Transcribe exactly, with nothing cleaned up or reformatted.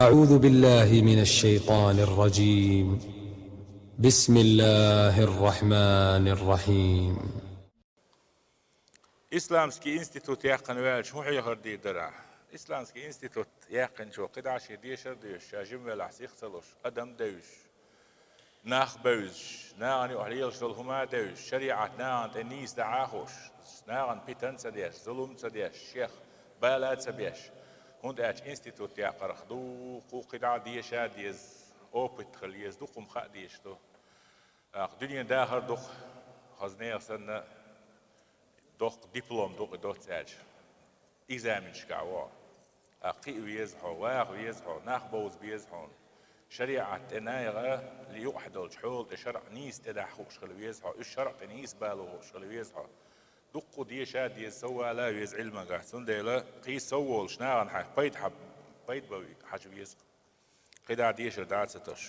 أعوذ بالله من الشيطان الرجيم. بسم الله الرحمن الرحيم. Исламский институт яьккхина ваьлча хӀун хьехар дийр дара? Исламский институт яьккхинчо кхидӀа шен дешар а деш, ша жима велахь сих ца луш, адам девзаш, нах бевзаш, нахана юкъахь лелаш долу хӀума а девзаш, шариӀат нахана тӀе нийса дахьа а хууш, нахана питана ца деш, зулам ца деш, шех бала а ца беш. ХӀунда аьлча институт яккхарх дуккха кхидӀа а деша а деза, опыт хила еза, дуккха хӀума хаа дезаш ду. ТӀаккха дуьненан дахар дукха, хаза нехан санна, доккха диплом дукха доцца аьлча, экзаменашкахь вогӀу. ТӀаккха кхиа веза хьо, ваха веза хьо, нах бовза беза хьуна. ШариӀат тӀе наха юкъахь долчу хьола тӀе шарӀ нийса тӀе дахьа хууш хила веза хьо, уьш шарӀ тӀе нийса бала хууш хила веза хьо. Дуккха деша а деза, сов вала а веза Ӏилманга. Цундела кхин сов волуш нахана хьан пайда хьа-, пайда бан хьажа веза. КхидӀа дешар дӀа а ца тосуш.